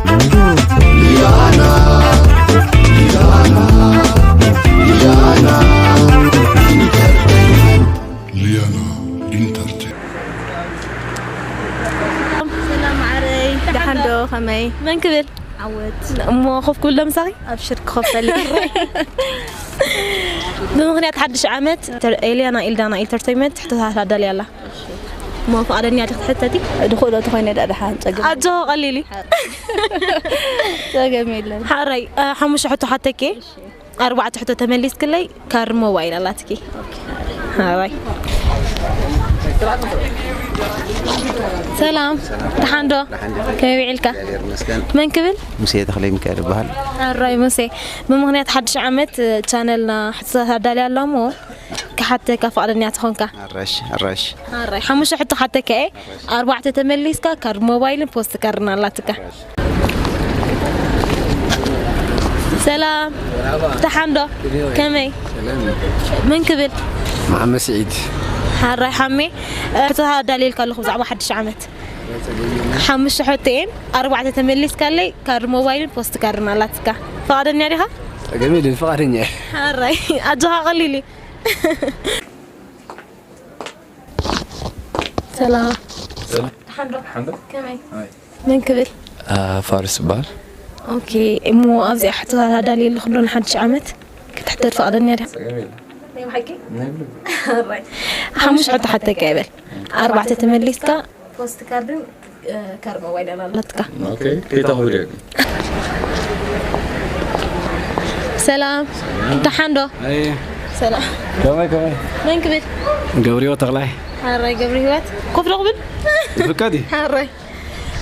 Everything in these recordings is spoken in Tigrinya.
ሊያና ሊያና ሊያና ኢንተርቴይንመንት። ሊያና ኢንተርቴይንመንት። ሰላም ማዓረይ፣ ደሓን ዶ? ከመይ? መን ክብል? ዓወት። እሞ ኮፍ ክብል ዶ ምሳኺ? ኣብሽር ክኸፈል። ብምኽንያት ሓድሽ ዓመት፣ ተር-፣ ኤልያና ኤልዳና ኢንተርቴይንመንት ሕቶታት ኣዳልያ ኣላ። እሞ ፍቓደኛ ዲኺ ክትሕተቲ? ድኹእ ዶ ተኾይነ ደኣ ደሓን ጸገም? ኣጆኺ ቀሊል እዩ። ጸገም የለን። ሓራይ፣ እ፣ ሓሙሽተ ሕቶ ሓተኪ። ኣርባዕተ ሕቶ ተመሊስክለይ ካርድ ሞባይል ኣላትኪ። ሓራይ። ሰላም፣ ደሓን ዶ? ከመይ ውዒልካ? መን ክብል? ሙሴ ተኽለ ሚካኤል ይበሃል። ሓራይ ሙሴ፣ ብምኽንያት ሓድሽ ዓመት፣ እ፣ ቻነልና ሕቶታት ኣዳልያ ኣላ እሞ ክሓተካ ፍቓደኛ ትኾንካ? ኣራሽ፣ ኣራሽ። ኣራይ፣ ሓሙሽተ ሕቶ ሓተካ እየ። ኣርባዕተ ተመሊስካ፣ ካርድ ሞባይልን ፖስት ካርድን ኣላትካ። ሰላም፣ ደሓን ዶ? ከመይ? መን ክብል? መሓመድ ስዒድ። ሓራይ ሓሜ፣ ሕቶታት ኣዳልየልካ ኣለኹ ብዛዕባ ሓድሽ ዓመት። ሓሙሽተ ሕቶ እየን፣ ኣርባዕተ ተመሊስካለይ፣ ካርድ ሞባይልን ፖስት ካርድን ኣላትካ። ፍቓደኛ ዲኻ? ጸገም የለን፣ ፍቓደኛ እየ። ሓራይ፣ ኣጆኻ ቀሊል እዩ። ሰላም። ሰላም። ደሓን ዶ? ደሓን ዶ? ከመይ? ከመይ? መን ክብል? አ፣ ፋርስ ይበሃል። ኦኬ፣ እሞ ኣብዚኣ ሕቶታት ኣዳልየ ኣለኹ ዶ ንሓድሽ ዓመት? ክትሕተት ፍቓደኛ ዲኻ? ጸገም የለን። ናይ ብሓቂ? ናይ ብልቢ። ኣራይ። ሓሙሽተ ሕቶ ሓተካ ይበል። ኣርባዕተ ተመሊስካ ፖስት ካርድን፣ እ፣ ካርድ ሞባይልን ኣላትካ። ኦኬ፣ ከይታ ክብል እየ ግን። ሰላም፣ ደሓን ዶ? ኣይ። ሰላም። ከመይ፣ ከመይ? መን ክብል? ገብረ ህይወት ተኽላይ። ሓራይ ገብረ ህይወት። ኮፍ ዶ ክብል? ይፍቀድ እዩ። ሓራይ።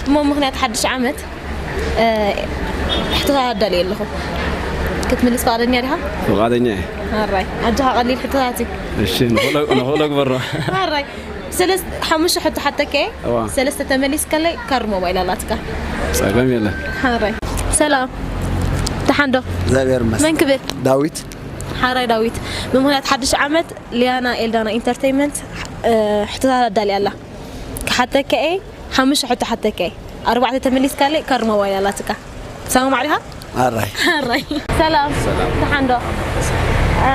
እሞ ምኽንያት ሓድሽ ዓመት፣ እ፣ ሕቶታት ኣዳልየ ኣለኹ። ክትምልስ ፍቓደኛ ዲኻ? ፍቓደኛ እየ። ሓራይ። ኣጆኻ ቀሊል ሕቶታት እዩ። እሺ፣ ንኽእሎ፣ ንኽእሎ ግበሮ። ሓራይ። ሰለስተ፣ ሓሙሽተ ሕቶ ሓተከ፣ እዋ። ሰለስተ ተመሊስከለይ ካርድ ሞባይል ኣላትካ። ጸገም የለን። ሓራይ። ሰላም። ደሓን ዶ? እግዚኣብሔር ይመስገን። መን ክብል? ዳዊት። ሓራይ ዳዊት። ብምኽንያት ሓድሽ ዓመት ሊያና ኤልዳና ኢንተርቴይንመንት፣ እ፣ ሕቶታት ኣዳልያ ኣላ። ክሓተከ እየ፣ ሓሙሽተ ሕቶ ሓተከ እየ። ኣርባዕተ ተመሊስካለይ ካርድ ሞባይል ኣላትካ። ሰማማዕ ዲኻ? ኣራይ። ኣራይ። ሰላም። ሰላም። ደሓን ዶ? እ፣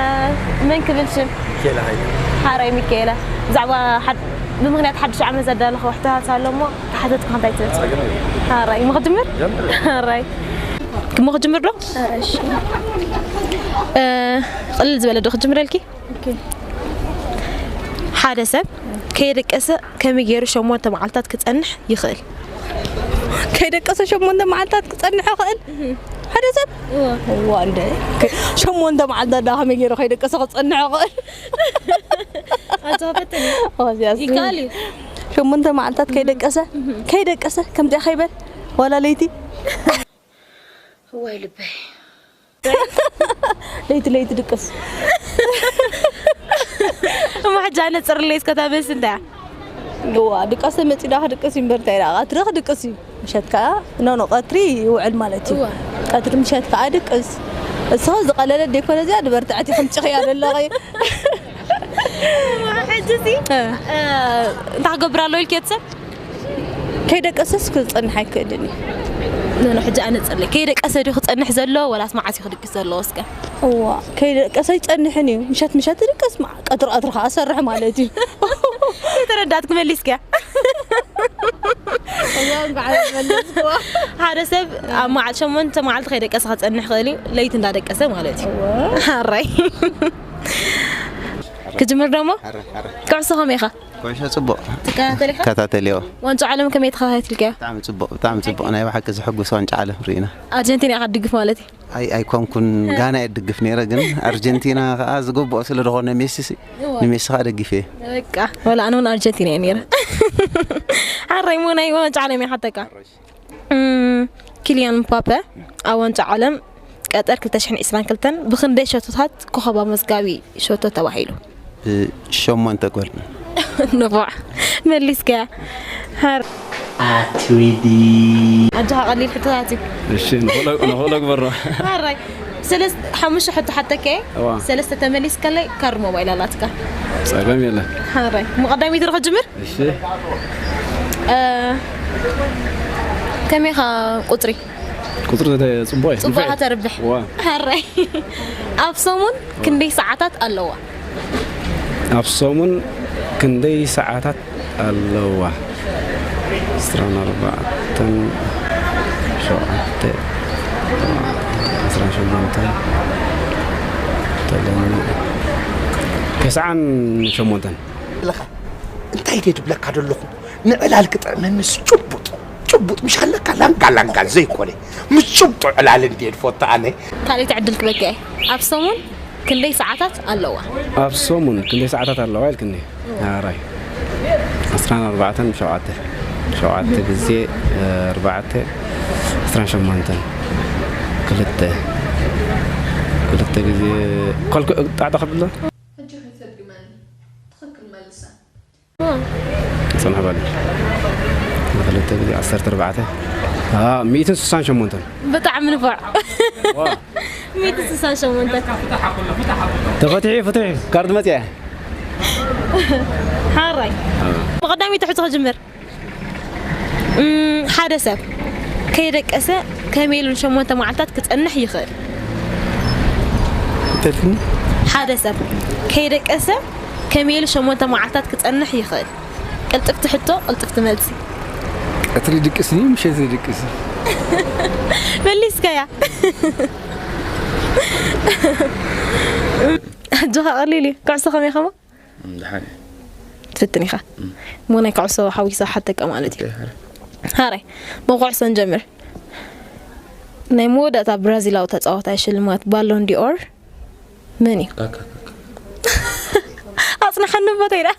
መን ክብል ሽም? ሚካኤል ሃይለ። ሓራይ ሚካኤለ። ብዛዕባ ሓድ-፣ ብምኽንያት ሓድሽ ዓመት ዘዳለኸ ሕቶታት ኣሎ እሞ፣ ክሓተትካ እንታይ ትብል? ጸገም የለን። ሓራይ። እሞ ክጅምር? ጀምር። ሓራይ። እሞ ክጅምር ዶ? እሺ። እ፣ ቅልል ዝበለ ዶ ክጅምረልኪ? ኦኬ። ሓደ ሰብ ከይደቀሰ ከመይ ገይሩ ሸሞንተ መዓልታት ክጸንሕ ይኽእል? ከይደቀሰ ሸሞንተ መዓልታት ክጸንሕ ይኽእል? ሓደ ሰብ? እወ። እዋ፣ እንደ ሸሞንተ መዓልታት ደኣ ከመይ ገይሩ ከይደቀሰ ክጸንሕ ይኽእል? ኣቶ ፈተነ። ኦ፣ እዚኣስ ይከኣል እዩ። ሸሞንተ መዓልታት ከይደቀሰ፣ ከይደቀሰ፣ ከምዚኣ ከይበል፣ ዋላ ለይቲ። እዋይ ልበይ። ለይቲ ለይቲ ድቅስ። እሞ ሕጂ ኣነ ጽርለይ እስከ እታ መልሲ እንታይ እያ? እዋ፣ ድቃሰ መጺኡ ደኣ ክድቅስ እዩ እምበር እንታይ ደኣ፣ ቀትሪ ክድቅስ እዩ። ምሸት ከኣ፣ ኖ፣ ኖ፣ ቀትሪ ይውዕል ማለት እዩ። እዋ። ቀትሪ ምሸት ከኣ ድቅስ። እስኸ ዝቐለለ ዴኮን እዚኣ ድበርትዐት ኢኹም ጭኽያ ዘለኺ። እሞ ሕጂ ሲ፣ እ። እ፣ እንታይ ክገብር ኣለዎ ኢልኪ እየ ትሰብ? ከይደቀሰስ ክጸንሕ ኣይክእልን እዩ። ኖ፣ ኖ፣ ሕጂ ኣነ ጽርለይ። ከይደቀሰ ድዩ ክጸንሕ ዘሎ ወላስ መዓስ እዩ ክድቅስ ዘለዎ እስከ? እዋ፣ ከይደቀሰ ኣይጸንሕን እዩ። ምሸት ምሸት ይድቅስ፣ መዓ-፣ ቀትሪ ቀትሪ ከኣ ሰርሕ ማለት እዩ። ከይተረዳእትኪ መሊስኪያ። እዋ፣ እንኳዕ መለስክዋ። ሓደ ሰብ ኣብ መዓል-፣ ሸሞንተ መዓልቲ ከይደቀሰ ክጸንሕ ይኽእል እዩ፣ ለይቲ እንዳደቀሰ ማለት እዩ። እዋ። ሓራይ። ክጅምር ደሞ? ሓራይ፣ ሓራይ። ኩዕሶ ከመይ ኢኻ? ኩዕሾ ጽቡቕ። ትከታተል ኢኻ? እከታተል እየ። ዋንጫ ዓለም ከመይ ተኸታቲልካዮ? ብጣዕሚ ጽቡቕ፣ ብጣዕሚ ጽቡቕ። ናይ ብሓቂ ዘሐጉስ ዋንጫ ዓለም ርኢና። ኣርጀንቲና ኢኻ ትድግፍ ማለት እዩ? ኣይ፣ ኣይኮንኩን፣ ጋና እየ ዝድግፍ ነይረ፣ ግን ኣርጀንቲና ከኣ ዝግብኦ ስለ ዝኾነ ሜሲሲ፣ እወ። ንሜሲ ከኣ ደጊፈ እየ። በቃ፣ ወላ ኣነ እውን ኣርጀንቲና እየ ነይረ። ሓራይ እሞ ናይ ዋንጫ ዓለም እየ ሓተካ። እም፣ ኪልያን ምባፐ ኣብ ዋንጫ ዓለም ቀጠር ክልተ ሽሕን ዕስራን ክልተን ብኽንደይ ሸቶታት ኮኸብ ኣመዝጋቢ ሸቶ ተባሂሉ? ብሸሞንተ ጎል። ንፉዕ። መሊስካያ። ሓር-፣ ኣትሪዲ። ኣጆኻ ቀሊል ሕቶታት እዩ። እሺ፣ ንኽእሎ፣ ንኽእሎ ግበሮ። ሓራይ። ሰለስተ፣ ሓሙሽተ ሕቶ ሓተከ፣ እዋ። ሰለስተ ተመሊስካለይ ካርድ ሞባይል ኣላትካ። ጸገም የለን። ሓራይ። እሞ ቀዳመይቲ ዶ ክጅምር? እሺ። እ፣ ከመይ ኢኻ ቁጽሪ? ቁፅሪ ዘተ-፣ ፅቡቅ እዩ። ፅቡቅ ንፍዕ። ከተርብሕ ዋ። ሕራይ ኣብ ሰሙን ክንደይ ሰዓታት ኣለዋ? ኣብ ሰሙን ክንደይ ሰዓታት ኣለዋ? ዕስራን ኣርባዕተን፣ ሸውዓተ፣ ዕስራን ሸሞንተን፣ ተለሚ፣ ተስዓን ሸሞንተን። ኣለኻ እንታይ ደይ ድብለካ ዘለኹ ንዕላል ክጥዕመንስ ጭቡጥ ጭቡጥ ምሽ ከለካ ላንጋ ላንጋ ዘይኮነ ምስ ጭብጡ ዕላል እንድየ ድፈቱ ኣነ። ካልኣይቲ ዕድል ክበካ እየ። ኣብ ሰሙን ክንደይ ሰዓታት ኣለዋ? ኣብ ሰሙን ክንደይ ሰዓታት ኣለዋ ኢልክኒ? ኣራይ ዕስራን ኣርባዕተን ሸውዓተ ሸውዓተ ግዜ ኣርባዕተ ዕስራን ሸሞንተን ክልተ ክልተ ግዜ ኮልኩ ጣዕጣ ከብሎ ሕጂ ከይተድግመኒ ትኽክል መልሰ። ጽንሕ በል። ክልተ ግዜ ዓሰርተ ኣርባዕተ። ኣዎ፣ ሚእትን ስሳን ሸሞንተን። ብጣዕሚ ንፉዕ። ሚእትን ስሳን ሸሞንተን። ተፈትሒ ፍትሒ ካርድ መጽያ። ሓራይ። ብቐዳሚት ትሕቶ ክጅምር። እም፣ ሓደ ሰብ ከይደቀሰ ከመይ ኢሉ ንሸሞንተ መዓልታት ክጸንሕ ይኽእል? እንተልክኒ ሓደ ሰብ ከይደቀሰ ከመይ ኢሉ ሸሞንተ መዓልታት ክጸንሕ ይኽእል? ቅልጥፍቲ ሕቶ፣ ቅልጥፍቲ መልሲ። ቀትሪ ድቅስ ድዩ ምሸት ድቅስ? መሊስካያ። ኣጆኻ ቀሊል እዩ። ኩዕሶ ከመይ ኸሞ? ደሓን እየ። ትፍትን ኢኻ። እሞ ናይ ኩዕሶ ሓዊሳ ሓተካ ማለት እዩ። ሓራይ፣ ብኩዕሶ ንጀምር። ናይ መወዳእታ ብራዚላዊ ተጻዋታይ ሽልማት ባሎን ዲኦር መን እዩ? ኣጽንሓኒ ቦተይ ዳ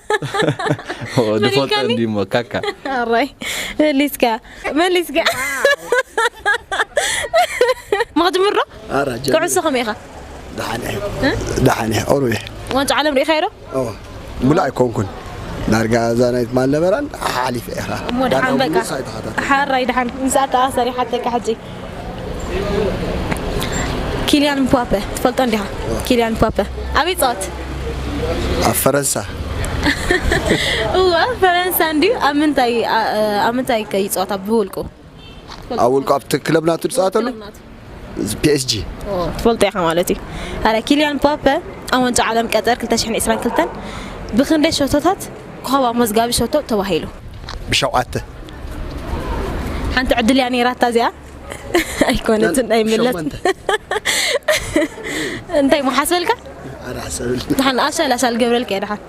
ድፈልጦ እንዲሞ ካካ ኣራይ መሊስካ መሊስካ መኽጅምር ዶ ኣራ ጀ ኩዕሶ ከመይ ኢኻ ደሓን እየ ደሓን እየ ኦሩ እየ ዋንጫ ዓለም ርኢኻዮ ዶ ኦ ሙሉ ኣይኮንኩን ዳርጋ እዛ ናይት ማል ነበራን ሓሊፈ ኢኻ እሞ ደሓን በቃ ሓራይ ደሓን ምስኣ ተኣሰሪ ሓተካ ሕጂ ኪልያን ምፓፐ ትፈልጦ እንዲኻ ኪልያን ምፓፐ ኣበይ ይፃወት ኣብ ፈረንሳ እዋ ፈረንሳ እንድዩ ኣብ ምንታይ ኣብ ምንታይ ከ ይፃወት ኣብ ብውልቁ ኣብ ውልቁ ኣብቲ ክለብ ናቱ ዝፃወተሉ ፒኤስጂ ትፈልጦ ኢኻ ማለት እዩ ኣረ ኪልያን ምፓፐ ኣብ ዋንጫ ዓለም ቀጠር ክልተ ሽሕን ዕስራን ክልተን ብክንደይ ሸቶታት ኮኸብ ኣመዝጋቢ ሸቶ ተባሂሉ ብሸውዓተ ሓንቲ ዕድል እያ ነይራታ እዚኣ ኣይኮነትን ኣይምለት እንታይ መሓስበልካ ኣራሕሰብል ድሓን ኣሻል ኣሻል ገብረልካ እየ ድሓን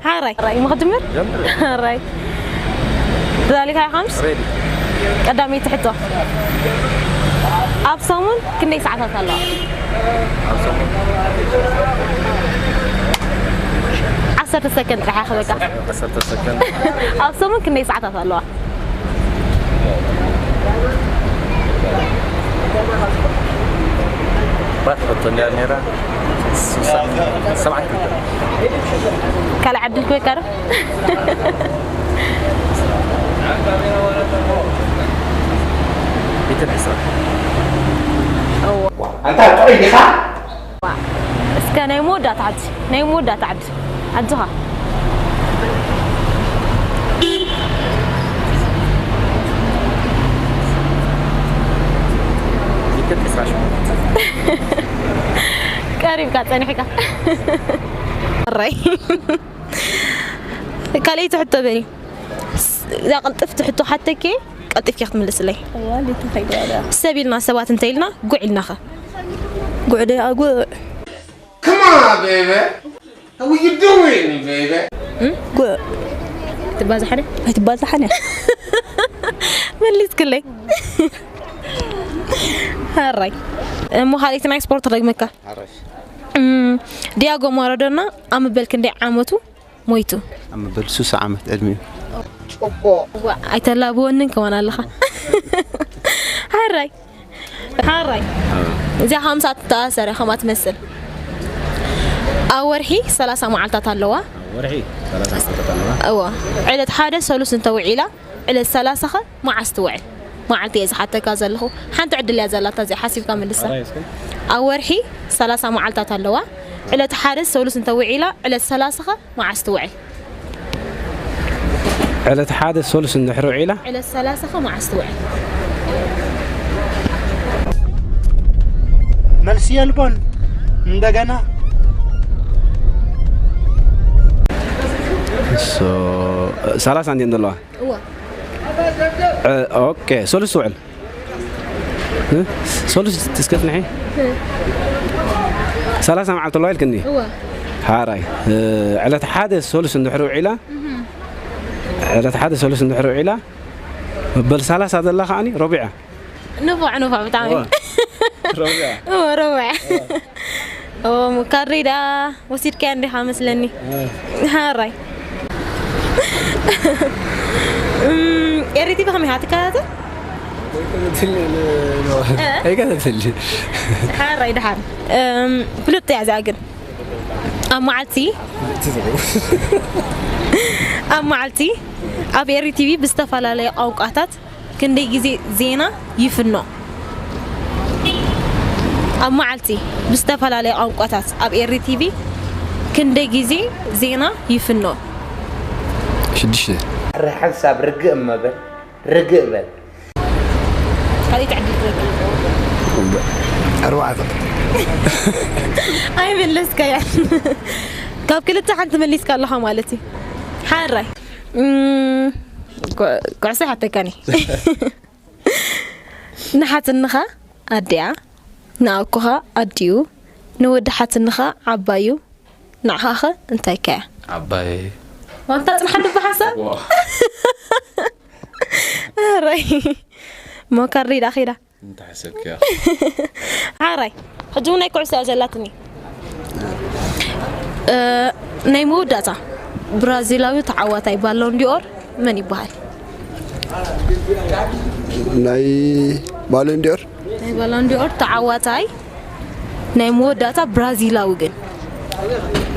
ሓራይ ሓራይ መኽድምር ሓራይ ذلك خمس ቀዳመይቲ ሕቶ ኣብ ሰሙን ክንደይ ሰዓታት ኣለዋ ዓሰርተ ሰከንድ ጥራሕ ክበካ ኣብ ሰሙን ክንደይ ሰዓታት ኣለዋ ባት ሕቶ እንዲያ ነራ ሰብዓን ክልተ ካልእ ዕድል ክበካ ዶ ሚእትን ዕስራ ኣንታ ጥዑይ ዲኻ እስከ ናይ መወዳእታ ዓዲ ናይ መወዳእታ ዓዲ ኣጆኻ ሚእትን ዕስራ ሸሞንተ ቀሪብካ ጸኒሕካ ራይ ካልኣይቲ ሕቶ በኒ እዛ ቅልጥፍቲ ሕቶ ሓተኬ ቀልጢፍኪ ክትምልስለይ ሰብ ኢልና ሰባት እንተ ኢልና ጉዕ ኢልናኸ ጉዕ ደ ጉዕ Come on, baby. What you doing, baby? ጉዕ ትባዝሓነ ኣይትባዝሓን እያ መሊስክለይ ሃራይ እሞ ካልኣይቲ ናይ ስፖርት ክደግመካ ዲያጎ ማራዶና ኣብ መበል ክንደይ ዓመቱ ሞይቱ ኣብ መበል ሱሳ ዓመት ዕድሚኡ ኣይተላብወንን ከማን ኣለኻ ሓራይ ሓራይ እዚኣ ከምሳ ትተኣሰረ ከማ ትመስል ኣብ ወርሒ ሰላሳ መዓልታት ኣለዋ ወርሒ ሰላሳ መዓልታት ኣለዋ እዋ ዕለት ሓደ ሰሉስ እንተውዒላ ዕለት ሰላሳ ኸ መዓስ ትውዕል መዓልቲ እየ ዝሓተካ ዘለኹ ሓንቲ ዕድል እያ ዘላታ እዚኣ ሓሲብካ መልሳ ኣብ ወርሒ ሰላሳ መዓልታት ኣለዋ ዕለት ሓደ ሰሉስ እንተውዒላ ዕለት ሰላሳ ኸ መዓስ ትውዕል ዕለት ሓደ ሰሉስ እንድሕር ውዒላ ዕለት ሰላሳ ኸ መዓስ ትውዕል ሲየልቦን እንደገና። ሶ፣ ሰላሳ እንዴ ዘለዋ? እዋ። እ፣ ኦኬ፣ ሰሉስ ትውዕል። እ? ሰሉስ እስከ ጽንሒ። እ። ሰላሳ መዓልቲ ኣለዋ ኢልክኒ? እዋ። ሓራይ። እ፣ ዕለት ሓደ ሰሉስ እንድሕር ውዒላ፣ እህ። ዕለት ሓደ ሰሉስ እንድሕር ውዒላ፣ መበል ሰላሳ ዘላ ከዓኒ ረቡዕ እያ። ንፉዕ፣ ንፉዕ፣ ብጣዕሚ። እዋ። ረቡዕ እያ። እዋ፣ ረቡዕ እያ። እዋ። ኦ፣ ሙካሪ ደኣ ወሲድካያ እንዲኻ መስለኒ። እ። ሓራይ። እም፣ ኤሪ ቲቪ ከመይ ኢኻ ትከታተል? ኣይከታተልን። እ? ኣይከታተልን። ሓራይ ደሓን። እም፣ ፍልጥ እያ እዚኣ ግን። ኣብ መዓልቲ፣ ኣብ መዓልቲ ኣብ ኤሪ ቲቪ ብዝተፈላለየ ቋንቋታት ክንደይ ግዜ ዜና ይፍኖ? ኣብ መዓልቲ ብዝተፈላለየ ቋንቋታት ኣብ ኤሪ ቲቪ ክንደይ ግዜ ዜና ይፍኖ? ሽዱሽተ። ኣረ ሓንሳብ ርግእ እመበል፣ ርግእ በል። ካልኣይቲ ዕድል ክህበካ። ኣርባዕተ። ኣይመለስካያን። ካብ ክልተ ሓንቲ መሊስካ ኣለኻ ማለት እዩ። ሓራይ። እም፣ ኩ-፣ ኩዕሶ ይሓተካኒ። ንሓትንኻ ኣዲኣ፣ ንኣኮኻ ኣዲኡ፣ ንወዲ ሓትንኻ ዓባዩ፣ ንዓኻኸ እንታይ ከያ? ዓባይ። ዋንታ ጽንሓሉ ብሓሳብ? ዋ። ኣረይ። ሞካሪ ዳ ኺዳ? እንታይ ሓሰብክያ? ሓራይ። ሕጂ እውን ናይ ኩዕሶ እያ ዘላትኒ። እ፣ ናይ መወዳእታ ብራዚላዊ ተዓዋታይ ባሎን ዲኦር መን ይበሃል? ናይ ባሎን ዲኦር? ናይ ባሎን ዲኦር ተዓዋታይ ናይ መወዳእታ ብራዚላዊ ግን?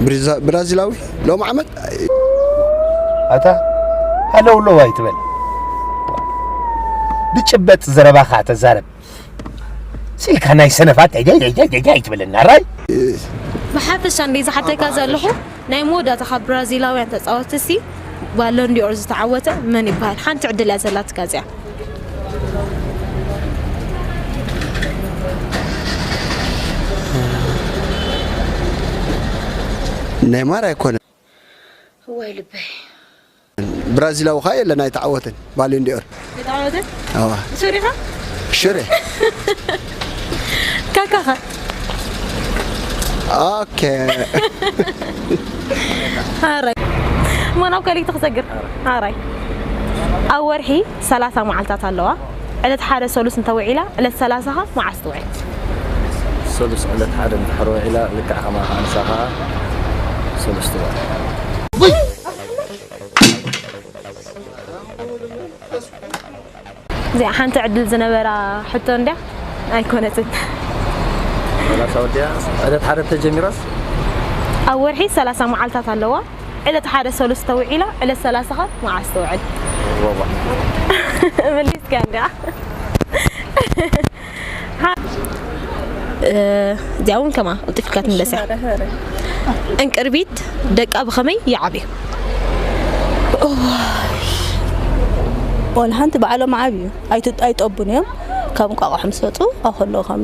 ብሪዛ-፣ ብራዚላዊ ሎም ዓመት? ኣታ ሃለው ለው ኣይትበል። ብጭበጥ ዘረባኻ ተዛረብ። ሲልካ ናይ ሰነፋት ኣይ፣ ኣይ፣ ኣይ፣ ኣይ፣ ኣይ ኣይትበለና፣ ራይ። ብሓፈሻ እንደ ዝሓተካ ዘለኹ፣ ናይ መወዳእታ ካብ ብራዚላውያን ተጻወትቲ ሲ ባሎን ዲኦር ዝተዓወተ መን ይበሃል? ሓንቲ ዕድል እያ ዘላትካ እዚኣ። ኔይማር ኣይኮነን። እዋይ ልበይ። ብራዚላዊ ኸኣ የለን ኣይተዓወተን ባሎን ዲኦር። ኣይተዓወተን? ኣዋ። ሱሪኻ? ሽረ። ካካኻ? ኦኬ። ኣራይ። እሞ ናብ ካልእ ክሰግር። ኣራይ። ኣብ ወርሒ ሰላሳ መዓልታት ኣለዋ። ዕለት ሓደ ሰሉስ እንተውዒላ፣ ዕለት ሰላሳ ኸ መዓስ ትውዕል? ሰሉስ ዕለት ሓደ እንድሕር ውዒላ፣ ልክዕ ከማኻ ንሳ ኸኣ ሰሉስ ትውዕል። እዚኣ ሓንቲ ዕድል ዝነበራ ሕቶ እንድያ ኣይኮነትን። ሰላሳ ወዲያ ዕለት ሓደ ተጀሚራስ? ኣብ ወርሒ ሰላሳ መዓልታት ኣለዋ። ዕለት ሓደ ሰሉስ ተውዒላ፣ ዕለት ሰላሳ ኸ መዓስ ትውዕል? ሮባ። መሊስካ እንድያ። እ፣ እዚኣ እውን ከማ ቅልጥፍ ኢልካ ትምለስ እያ። ሕረ፣ ሕረ። ዕንቅርቢት ደቃ ብኸመይ ይዓብዩ? እዋይ። ወላ ሓንቲ ባዕሎም ዓብዩ። ኣይት-፣ ኣይጠቡን እዮም። ካብ እንቋቋሖ ምስ ወፁ ኣብ ከለዉ ከም፣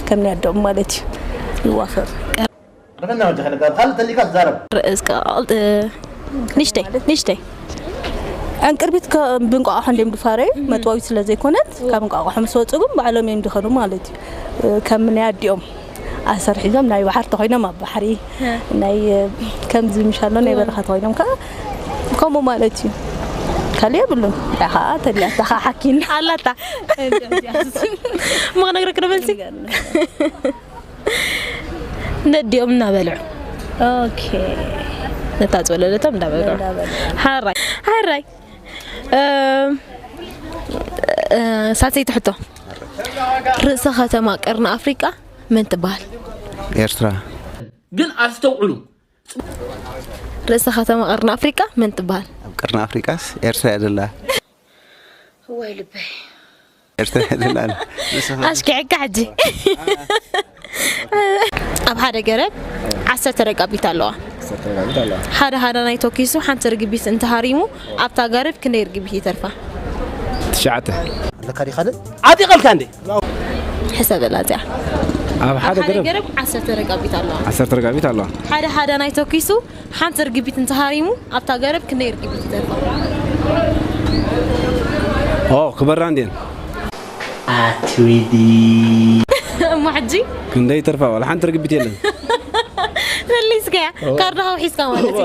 ከም ናይ ኣደኦም ማለት እዩ። ይዋፈሩ። ርሕና ወጀኸ ነጋ፣ ብኻልእ ተሊካ ትዛረብ። ርእስካ ኣቕልጥ-፣ ንሽተይ፣ ንሽተይ። ዕንቅርቢት ከ-፣ ብእንቋቋሖ እንዲዮም ድፋረዩ፣ መጥባዊት ስለ ዘይኮነት፣ ካብ እንቋቋሖ ምስ ወፁ ግን ባዕሎም እዮም ድኸኑ ማለት እዩ። ከም ናይ ኣዲኦም ኣሰር ሒዞም ናይ ባሕሪ ተኾይኖም ኣብ ባሕሪ፣ እ። ናይ፣ ከምዚ ምሻሎ ናይ በረኻ ተኾይኖም ከኣ ከምኡ ማለት እዩ። ካልእ የብሉን። እንታይ ኸኣ ተሊያታ ኸኣ ሓኪና። ኣላታ። እሞ ክነግረክ ዶ መልሲ? ነዲኦም እናበልዑ። ኦኬ። ነታ ዝወለደቶም እንዳበልዑ። እንዳበልዑ። ሓራይ። ሓራይ። እም፣ እ፣ ሳልሰይቲ ሕቶ። ርእሰ ከተማ ቀርኒ ኣፍሪቃ መን ትበሃል? ኤርትራ። ግን ኣስተውዕሉ። ርእሰ ከተማ ቀርኒ ኣፍሪቃ መን ትበሃል? ኣብ ቀርኒ ኣፍሪቃስ ኤርትራ እያ ዘላ። እዋይ ልበይ። ኤርትራ እያ ዘላ። ኣሽኪዕካ ሕጂ። ኣብ ሓደ ገረብ ዓሰርተ ደቃቢት ኣለዋ። ዓሰርተ ደቃቢት ኣለዋ። ሓደ ሃዳናይ ተኪሱ ሓንቲ ርግቢት እንተሃሪሙ ኣብታ ገረብ ክንደይ ርግቢት ይተርፋ? ትሽዓተ። ኣለካ ዲኻ ካልእ? ዓጢቐልካ እንዴ? ሕሰበላ እዚኣ። ኣብ ሓደ ሓደ ገረብ ገረብ ዓሰርተ ረጋቢት ኣለዋ። ዓሰርተ ረጋቢት ኣለዋ። ሓደ ሓደ ናይ ተኪሱ ሓንቲ ርግቢት እንተሃሪሙ ኣብታ ገረብ ክንደይ ርግቢት ይተርፋ? ኦ ክበራ እንዴን ኣትሪዲ እሞ ሕጂ ክንደይ ይተርፋ? ዋላ ሓንቲ ርግቢት የለን። መሊስካያ ካርድኻ ውሒስካ ማለት እዩ።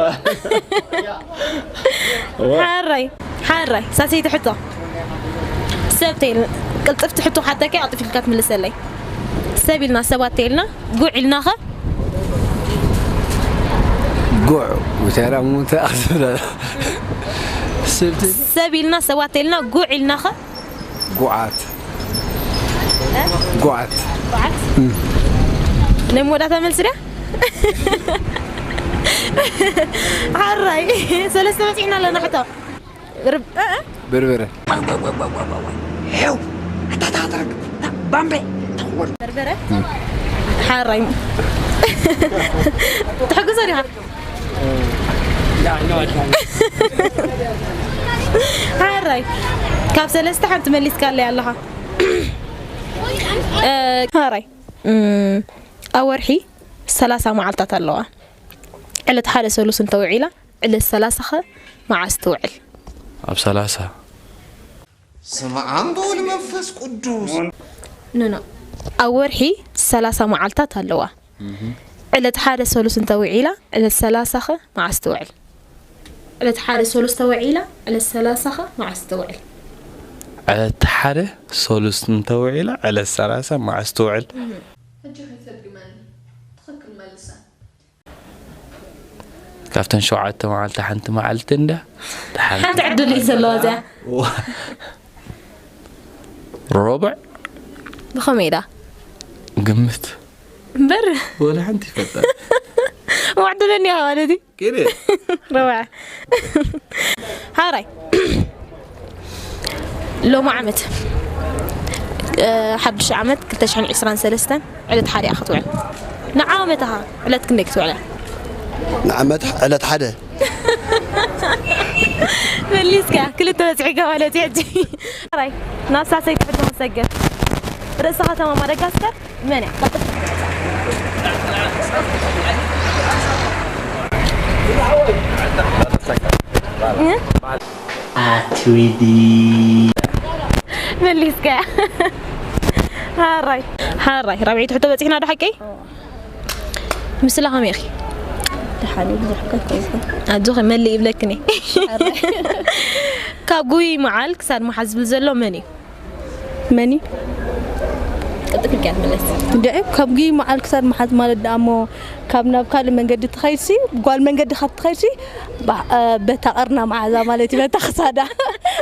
ሓራይ ሓራይ ሳሰይቲ ሕቶ ሰብ ተይል ቅልጥፍቲ ሕቶ ሓተካ ቅልጥፍ ኢልካ ትምልሰለይ። ሰብ ኢልና ሰባት ተይልና ጉዕ ኢልናኸ ጉዕ ጉተራ ሙንተ ኣኽስብለ ስብቲ ሰብ ኢልና ሰባት ተይልና ጉዕ ኢልናኸ ጉዓት ጉዓት በዓት ናይ መወዳእታ መልሲ ድያ? ሓራይ ሰለስተ በፂሕና ኣለና ሕቶ ርብ- እ- እ- በርበረ ሄው ኣታታትረግ ባምቤ በርበረ ሓራይ ትሕግዞ ዲኻ? ሓራይ ካብ ሰለስተ ሓንቲ መሊስካለይ ኣለኻ። እ፣ ሓራይ እም፣ ኣብ ወርሒ ሰላሳ መዓልታት ኣለዋ። ዕለት ሓደ ሰሉስ እንተውዒላ ዕለት ሰላሳ ኸ መዓስ ትውዕል? ኣብ ሰላሳ ስመ ኣብ ወወልድ መንፈስ ቅዱስ ኖ ኖ ኣብ ወርሒ ሰላሳ መዓልታት ኣለዋ። ዕለት ሓደ ሰሉስ እንተውዒላ ዕለት ሰላሳ ኸ መዓስ ትውዕል? ዕለት ሓደ ሰሉስ ተወዒላ ዕለት ሰላሳ ኸ መዓስ ትውዕል? ዕለት ሓደ ሰሉስ እንተውዒላ ዕለት ሰላሳ መዓስ ትውዕል? ሕጂ ከይተድግመኒ ትኽክል መልሰ። ካብተን ሸውዓተ መዓልቲ ሓንቲ መዓልቲ እንዳ ሓንቲ ዕድል እዩ ዘለዋ እዚኣ። ሮብዕ ብኸመይ ኢዳ ግምት እምበር ወላ ሓንቲ ይፈጠር ዋዕደለኒ ኢኻ ማለት እዩ። ኪደ ረብዓ ሓራይ ሎሚ ዓመት እ፣ ሓድሽ ዓመት ክልተ ሽሕን ዕስራን ሰለስተን ዕለት ሓደ እያ ክትውዕል። ንዓመትኻ ዕለት ክንደይ ክትውዕል እያ? ንዓመት ዕለት ሓደ መሊስካ ክልተ በፂሕካ ማለት እዩ። ሕጂ ሓራይ ናብ ሳሰይቲ ሕቶ ክንሰግር። ርእሰ ከተማ ማደጋስከር መን እያ? ኣትሪዲ መሊስካ ሓራይ ሓራይ ራብዒት ሕቶ በፂሕና ዶ ሓቀይ? ምስላ ከመይ ኢኺ? ደሓን እዩ፣ ብዙሕ እኳ ኣይኮንኩን። ኣጆኺ መልእ ይብለክኒ። ካብ ጉይ መዓል ክሳድ መሓዝ ዝብል ዘሎ መን እዩ? መን እዩ? ቅልጥፍ ኢልካ ትመለስ። እንድዒ ካብ ጉይ መዓል ክሳድ መሓዝ ማለት ደኣ እሞ ካብ ናብ ካልእ መንገዲ ትኸይድሲ ጓል መንገዲ ካብ ትኸይድሲ ባ- እ፣ በታ ቀርና መዓዛ ማለት እዩ በታ ክሳዳ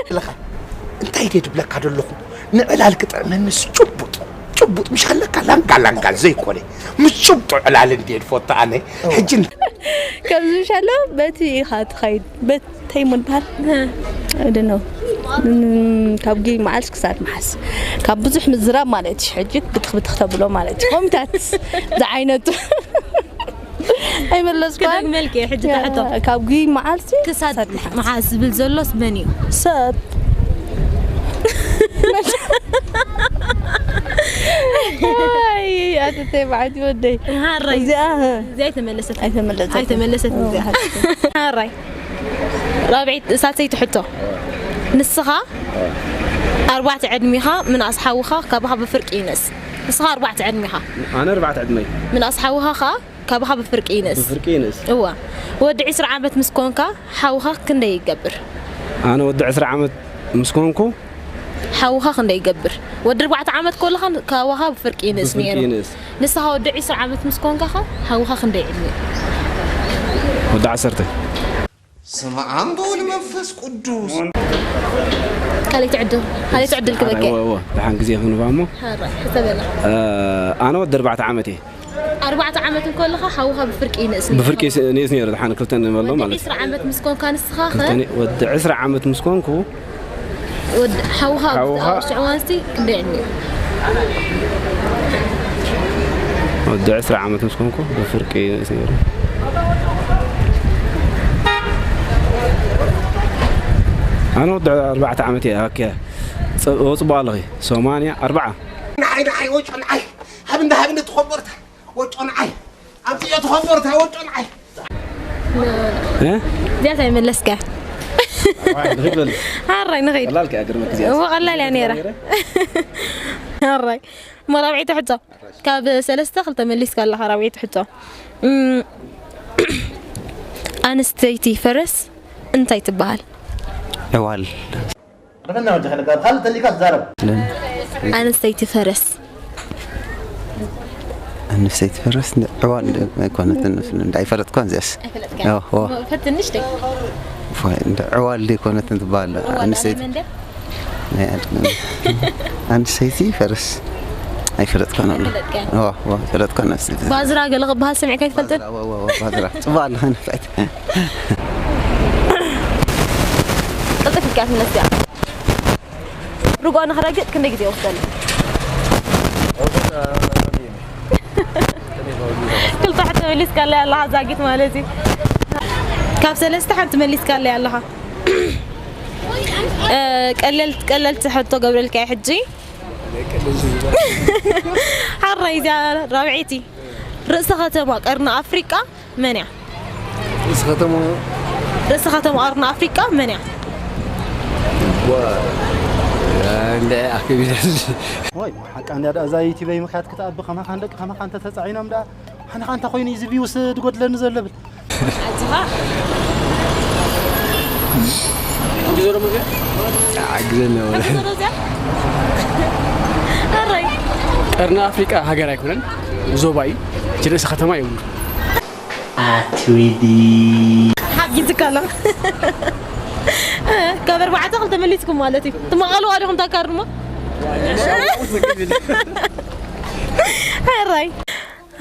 ኣለኻ እንታይ ድየ ድብለካ ዘለኹ ንዕላል ክጥዕመንስ ጭቡጥ ጭቡጥ ምሽ ከለካ ላንጋ ላንጋ ዘይኮነ ምስ ጭብጦ ዕላል እንድየ ድፈቱ ኣነ ሕጂ ከምዚ ምሽ ኣሎ በቲ ኢኻ ትኸይድ በተይ ምባል ደነው ካብ ጊ መዓልስ ክሳድ መሓስ ካብ ብዙሕ ምዝራብ ማለት እዩ ሕጂ ብትኽ ብትኽ ተብሎ ማለት እዩ ከምታት ዝዓይነቱ ኣይመለስኳን ክደግመልኪ ሕጂ ተሕቶ ካብ ጊ መዓልሲ ክሳድ መሓዝ ዝብል ዘሎስ መን እዩ? ሰብ ኣትተይ በዓቲ ወደይ ሓራይ እዚኣ እዚኣ ኣይተመለሰት ኣይተመለሰት ኣይተመለሰት እዚኣ ሓራይ ራብዒት ሳልሰይቲ ሕቶ ንስኻ ኣርባዕተ ዕድሚኻ ምንኣስ ሓውኻ ካባኻ ብፍርቂ ይነስ ንስኻ ኣርባዕተ ዕድሚኻ ኣነ ኣርባዕተ ዕድመይ ምንኣስ ሓውኻ ኸኣ ካባኻ ብፍርቂ ይንእስ ብፍርቂ ይንእስ እዋ ወዲ ዕስራ ዓመት ምስ ኮንካ ሓውኻ ክንደይ ይገብር ኣነ ወዲ ዕስራ ዓመት ምስ ኮንኩ ሓውኻ ክንደይ ይገብር ወዲ ኣርባዕተ ዓመት ከለኻ ካባኻ ብፍርቂ ይንእስ ብፍርቂ ነይሩ ይንእስ ንስኻ ወዲ ዕስራ ዓመት ምስ ኮንካ ኸ ሓውኻ ክንደይ ዕድሚኡ ወዲ ዓሰርተ ስመ ኣብ ወወልድ መንፈስ ቅዱስ ካልኣይቲ ዕድል ካልኣይቲ ዕድል ክበከ እወ እወ ደሓን ግዜ ክንባ እሞ ሓራይ ሕሰበላ እ፣ ኣነ ወዲ ኣርባዕተ ዓመት እየ ኣርባዕተ ዓመት እንከለኻ ሓውኻ ብፍርቂ ይንእስ ነይሩ። ብፍርቂ ንእስ ነይሩ ደሓን ክልተ ንበሎ ማለት እዩ ዕስራ ዓመት ምስ ኮንካ ንስኻ ኸ ክልተ ነ- ወዲ ዕስራ ዓመት ምስ ኮንኩ ወዲ ሓውኻ ሓውኻ ኣብ ሽዑ ዋንስቲ ክንደይ ዕድሚኡ ወዲ ዕስራ ዓመት ምስ ኮንኩ ብፍርቂ ንእስ ነይሩ ኣነ ወዲ ኣርባዕተ ዓመት እየ ኣኪያ ወፅቦ ኣለኺ ሰማንያ ኣርባዓ ንዓይ ንዓይ ወጮ ንዓይ ሃብንዳ ሃብንዳ ተኾበርታ ወጮ ንዓይ። ኣብዚኦ ተኾበርታ ወጮ ንዓይ። እ? እዚኣ እንታይ መለስካ? ንኺድ በል። ኣራይ ንኸይድ። ቀላል ከኣ ግርመክ እዚኣ። እዎ ቀላል እያ ነይራ። ኣራይ እሞ ራብዐይቲ ሕቶ ካብ ሰለስተ ክልተ መሊስካ ኣለኻ። ራብዐይቲ ሕቶ እም፣ ኣንስተይቲ ፈረስ እንታይ ትበሃል? ዕዋል ረፈና ወጀኸ ነጋር ካልእ ተሊካ ትዛረብ። ኣንስተይቲ ፈረስ ኣንስተይቲ ፈረስ እንደ ዕዋል ኣይኮነትን መስለኒ። እንደ ኣይፈለጥኳን እዚኣስ። ኣይፈለጥካን? ኦ፣ ኦ። ፈትንሽ ደይ ፎይ፣ እንደ ዕዋል ደይ ኮነትን ትበሃል ኣንስተይቲ። ናይ ኣድ-፣ ኣንስተይቲ ፈረስ ኣይፈለጥኳን ኣሎ። ኣይፈለጥካን? ኦ፣ ኦ፣ ኣይፈለጥኳን ኣንስተይቲ። ባዝራ ገለ ክበሃል ሰሚዕካ ይትፈልጥን? ኦ፣ ኦ፣ ኦ፣ ባዝራ። ጽቡቕ ኣለኸ ንፍዕቲ። ቅልጥፍ ኢልካ ትምለስ እያ። ርግኦ ንኽረግጥ ክንደይ ግዜ ይወስደሉ? ክልተ ሕቶ መሊስካለይ ኣለኻ ዛጊት ማለት እዩ። ካብ ሰለስተ ሓንቲ መሊስካለይ ኣለኻ። እ፣ ቀለልቲ ቀለልቲ ሕቶ ገብረልካ እየ ሕጂ። ሓራይ እዚኣ ራብዐይቲ። ርእሰ ከተማ ቀርኒ ኣፍሪቃ መን እያ? ርእሲ ከተማ ርእሰ ከተማ ቀርኒ ኣፍሪቃ መን እያ? እንደ ኣክቢዳል ወይ ሓቃ እንዳ እዛ ዩቲበይ ምኽያት ክትኣቢ ከማኻ ንደቂ ከማኻ እንተ ተጻዒኖም ደኣ ሓንኻ እንተ ኮይኑ እዩ እዚ ቪውስ ድጎድለኒ ዘሎ ብል ኣጆኻ። ዓግዘና ወላ ኣሮዚያ ኣራይ ቀርኒ ኣፍሪቃ ሃገር ኣይኮነን፣ ዞባ እዩ። እቲ ርእሲ ከተማ የብሉ። ሓጊዝካ ኣሎ። ካብ ኣርባዕተ ክልተ መሊስኩም ማለት እዩ። ትመቐልዋ ዲኹም ታካርድሞ? ኣራይ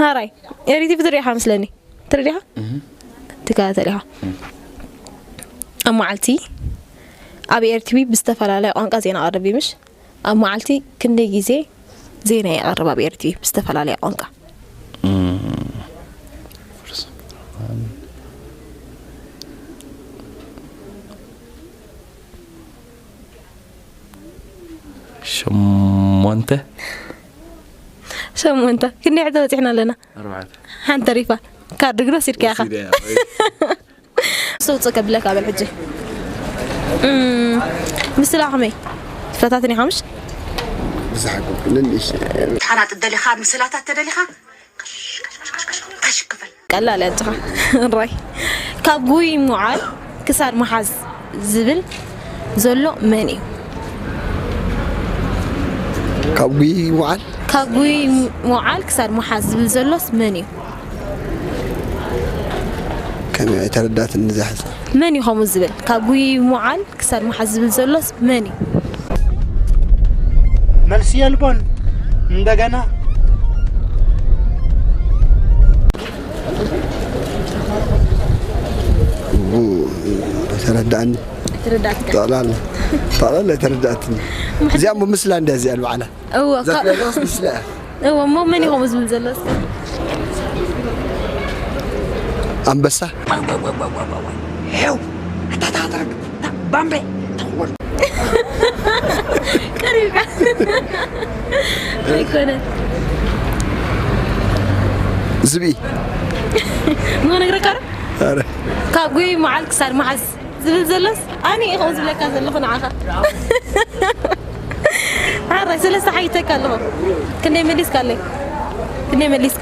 ኣራይ ኤሪቲቪ ትሪኢኻ መስለኒ። ትሪኢኻ? ትከታተል ኢኻ። ኣብ መዓልቲ ኣብ ኤርቲቪ ብዝተፈላለየ ቋንቋ ዜና ቀርብ እዩ ምሽ? ኣብ መዓልቲ ክንደይ ግዜ ዜና የቕርብ ኣብ ኤርቲቪ ብዝተፈላለየ ቋንቋ? ሸሞንተ ሸሞንተ። ክንደይ ሕቶ በፂሕና ኣለና? ኣርባዕተ ሓንቲ ተሪፋ። ካርድ ግን ወሲድካ ኢኻ። ወሲደ እያ። ሰውፅእ ከብለካ በል ሕጂ። እም፣ ምስላ ከመይ? ትፈታትን ኢኻ ምሽ? ብዝሓጎ ንንእሽ ሓናት ደሊኻ ምስላታት ተደሊኻ ቀላል እያ ኣጆኻ። ራይ ካብ ጉይ ምውዓል ክሳድ ምሓዝ ዝብል ዘሎ መን እዩ? ካብ ጉይ ምውዓል ካብ ጉይ ምውዓል ክሳድ ምሓዝ ዝብል ዘሎስ መን እዩ? ከመይ ኣይተረዳትን እዛ ሕቶ። መን እዩ ከምኡ ዝብል? ካብ ጉይ ምውዓል ክሳድ ምሓዝ ዝብል ዘሎስ መን እዩ? መልሲ የልቦን እንደገና ተረዳእኒ ተረዳእትካ ጠቕላላ ጠቕላላ ተረዳእትኒ። እዚኣ እሞ ምስላ እንድያ እዚኣ ንባዕላ እወ እዛ ትለጋስ ምስላ እያ። እወ እሞ መን እዩ ከምኡ ዝብል ዘሎ እስከ? ኣንበሳ ሄው ኣታታተረግ ባምቤ ተወር ቀሪብካ ኣይኮነን ዝብኢ ሞ ነግረካ ዶ? ኧረ ካብ ጉይ መዓል ክሳድ መዓስ ዝብል ዘሎስ ኣነ ኢኹም ዝብለካ ዘለኹ ንዓኻ ሓራይ ሰለስተ ሓይተካ ኣለኹ ክንደይ መሊስካለይ ክንደይ መሊስካ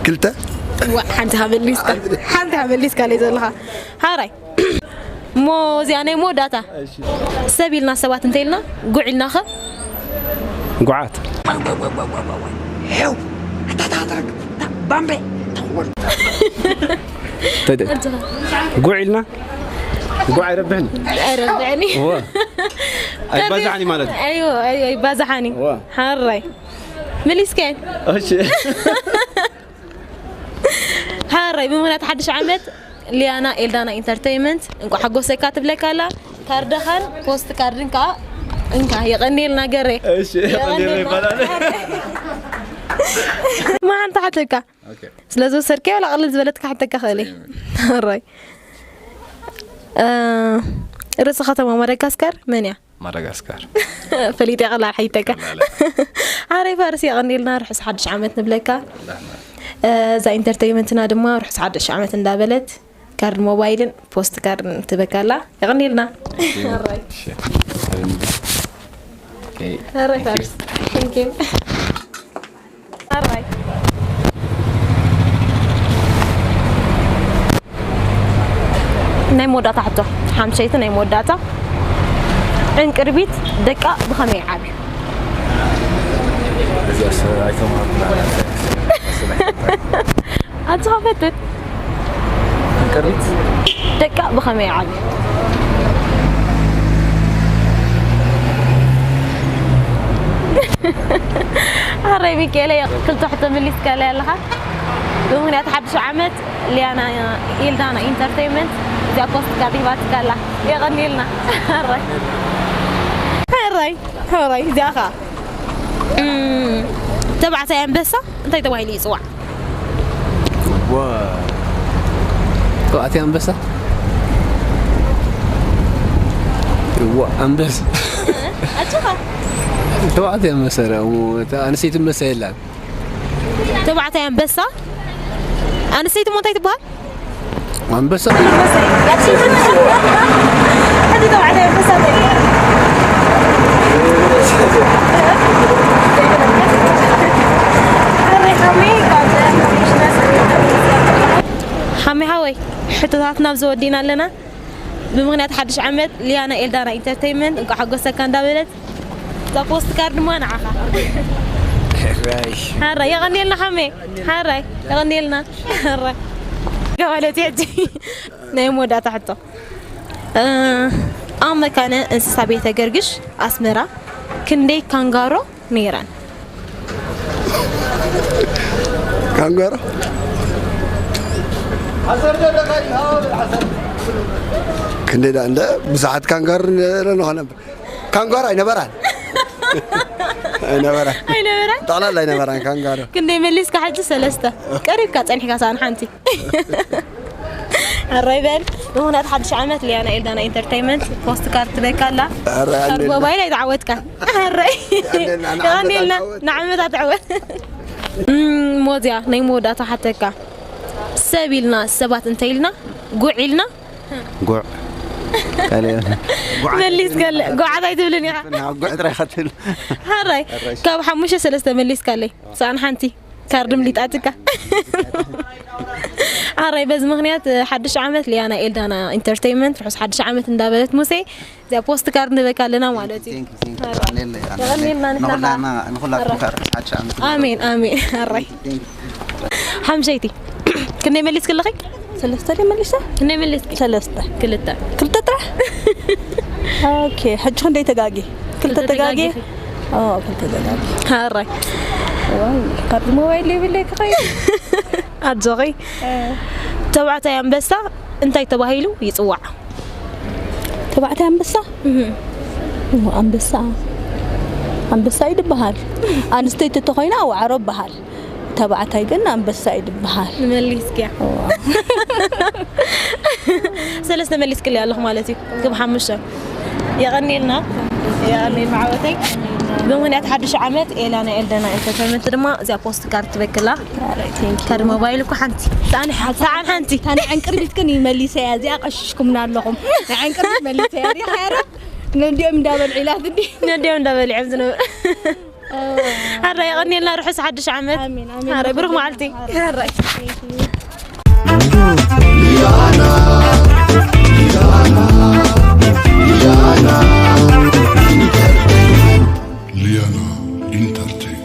ክልተ ዋ ሓንቲ ሃመሊስካ ሓንቲ ሃመሊስካለይ ዘለኻ ሓራይ እሞ እዚኣ ናይ መወዳእታ ሰብ ኢልና ሰባት እንተ ኢልና ጉዕ ኢልና ኸ ጉዓት ሄው ኣታታተረግ ባምቤ ተወር ተደ ጉዕ ኢልና ጉዕ ኣይረብሕን ኣይረብዕኒ እወ ኣይባዛዕኒ ማለት እዩ ኣይዎ ኣይባዛሓኒ እወ ሓራይ መሊስከ እሺ ሓራይ ብምኽንያት ሓድሽ ዓመት ሊያና ኤልዳና ኢንተርተይመንት እንቋዕ ሓጎሰካ ትብለካ ኣላ ካርድኻን ፖስት ካርድን ከዓ እንካ የቐንየልና ገረ እሺ የቐንየልና ይባላል መሓንቲ ሓተካ ስለ ዝወሰድከ ዋላ ቅልል ዝበለትካ ሓተካ ክእል ራይ ርእሲ ከተማ ማዳጋስካር መን እያ ማዳጋስካር ፈሊጠ ቀላል ሓይተካ ኣረ ፋርስ የቐኒልና፣ ርሑስ ሓድሽ ዓመት ንብለካ። እዛ ኢንተርቴይመንትና ድማ ርሑስ ሓድሽ ዓመት እንዳበለት ካርድ ሞባይልን ፖስት ካርድን ትበካላ። የቐኒልና። ኣራይ። ኣራይ ፋርስ። Thank you. ኣራይ። ናይ መወዳእታ ሕቶ፣ ሓምሸይቲ ናይ መወዳእታ። ዕንቅርቢት ደቃ ብኸመይ ይዓብዩ? እዚኣስ ኣይተማሃርኩ። ኣንታ ፈትን። ዕንቅርቢት ደቃ ብኸመይ ይዓብዩ? ኣረይ ሚካኤለ፣ ክልተ ሕቶ መሊስካለይ ኣለኻ። ብምኽንያት ሓድሽ ዓመት ሊያና ኤልዳና ኢንተርቴይንመንት እዚኣ ፖስት ካርድ ሂባትካ ኣላ። የቐንየልና። ሕራይ። ሕራይ። ሕራይ። እዚኣ ኸዓ። እም፣ ተባዕታይ ኣንበሳ እንታይ ተባሂሉ ይፅዋዕ? ዋ። ተባዕታይ ኣንበሳ? ዋ፣ ኣንበሳ። ኣጆኻ። ተባዕታይ ኣንበሳ ደኣ፣ እሞ፣ እታ ኣንስተይቲ ኣንበሳ የላን። ተባዕታይ ኣንበሳ፣ ኣንስተይቲ እሞ እንታይ ትበሃል? ኣንበሳ። ኣንበሳ። ያቺ ሕጂ ተባዕታይ ኣንበሳ እንታይ ይበሃል? ሓሜ ሓወይ፣ ሕቶታትና ኣብዚ ወዲእና ኣለና። ብምኽንያት ሓድሽ ዓመት ሊያና ኤልዳና ኢንተርቴይንመንት እንኳዕ ሓጎሰካ እንዳበለት እዛ ፖስት ካርድ ድማ ንዓኻ። ሕራይ። ሕራይ፣ የቐንየልና ሓሜ። ሕራይ፣ የቐንየልና። ሕራይ። ገባለት ሕጂ ናይ መወዳእታ ሕቶ። እ፣ ኣብ መካነ እንስሳ ቤተ ገርግሽ ኣስመራ ክንደይ ካንጋሮ ነይረን? ካንጋሮ? ክንደይ ደኣ እንደ ብዙሓት ካንጋሮ ነይረን ኾነ። ካንጋሮ ኣይነበራን። ኣይነበራን። ኣይነበራን? ጠቕላላ ኣይነበራን ካንጋሮ። ክንደይ መሊስካ ሕጂ? ሰለስተ። ቀሪብካ ጸኒሕካ ሳእን ሓንቲ። ኣራይ በል። ብምኽንያት ሓድሽ ዓመት ሊያና ኤልዳና ኢንተርቴይንመንት ፖስት ካርድ ትበካ ኣላ። ኣራይ ካርድ ኣለና። ሞባይል ኣይተዓወትካን። ኣራይ። ኣለና፣ ንዓመት የቐንየልና። ኣትዕወት። ንዓመት ኣትዕወት። እም፣ ሞዝያ፣ ናይ መወዳእታ ሓተካ። ሰብ ኢልና፣ ሰባት እንተ ኢልና፣ ጉዕ ኢልና። ጉዕ። ካልእ መሊስካለ። ጉዓት ኣይትብልን ኢኻ። ጉዕ ጥራይ ኢኻ ትብል። ሓራይ። ካብ ሓሙሽተ ሰለስተ መሊስካለይ። ሳእን ሓንቲ። ካርድ ምሊጣትካ። ኣራይ በዚ ምኽንያት ሓድሽ ዓመት ሊያና ኤልዳና ኢንተርቴይንመንት ርሑስ ሓድሽ ዓመት እንዳበለት ሙሴ እዚኣ ፖስት ካርድ ንበካ ኣለና ማለት እዩ። Thank you, thank you። ኣራይ። የቐንየልና ንሕና ንኹላና፣ ከዓ። ንኹላትኩም ኣራይ። ከዓ ርሑስ ሓድሽ ዓመት። ኣሜን፣ ኣሜን። ኣራይ። Thank you። ሓምሸይቲ። ክንደይ መሊስክለኺ? ሰለስተ ድየ መሊሰ? ክንደይ መሊስኪ? ሰለስተ። ክልተ። ክልተ ጥራሕ? ኦኬ፣ ሕጂ ክንደይ ተጋጊ? ክልተ ክልተ ተጋጊ? ተጋጊ። ኦ፣ ክልተ ተጋጊ። ኣራይ። ዋይ፣ ካርድ ሞባይል የብለይ ክኸይድ። ኣጆኺ። እ። ተባዕታይ ኣንበሳ እንታይ ተባሂሉ ይጽዋዕ? ተባዕታይ ኣንበሳ? እህ። ኦ፣ ኣንበሳ። ኣንበሳ እዩ ዝበሃል። ኣንስተይቲ ተኾይና ዋዕሮ ይበሃል። ተባዕታይ ግን ኣንበሳ እዩ ዝበሃል። መሊስክያ። ኦ። ሰለስተ መሊስክለይ ኣለኹ ማለት እዩ። ክብ ሓሙሽተ። የቐንየልና። የቐንየልና ዓወተይ። ብምኽንያት ሓድሽ ዓመት ኤላ ናይ ኤልደና ኢንተርቴይንመንት ድማ እዚኣ ፖስት ካርድ ትበክላ። ኣረ፣ thank you። ካርድ ሞባይል እኮ ሓንቲ። ሰኣን፣ ሰኣን ሓንቲ። ታን ዕንቅርቢት ግን ይመሊሰያ። እዚኣ ቀሽሽኩምና ኣለኹም። ናይ ዕንቅርቢት መሊሰያ። ሪኻ ያረ? ነዲኦም እንዳበልዑ ኢላት እንዲ። ነዲኦም እንዳበልዑ እዮም ዝነበሩ። ሓራይ የቐንየልና፣ ርሑስ ሓድሽ ዓመት። ኣሜን፣ ኣሜን። ሓራይ ብሩኽ መዓልቲ። ሓራይ። ሓራይ። ሊያና ኢንተርቴይንመንት።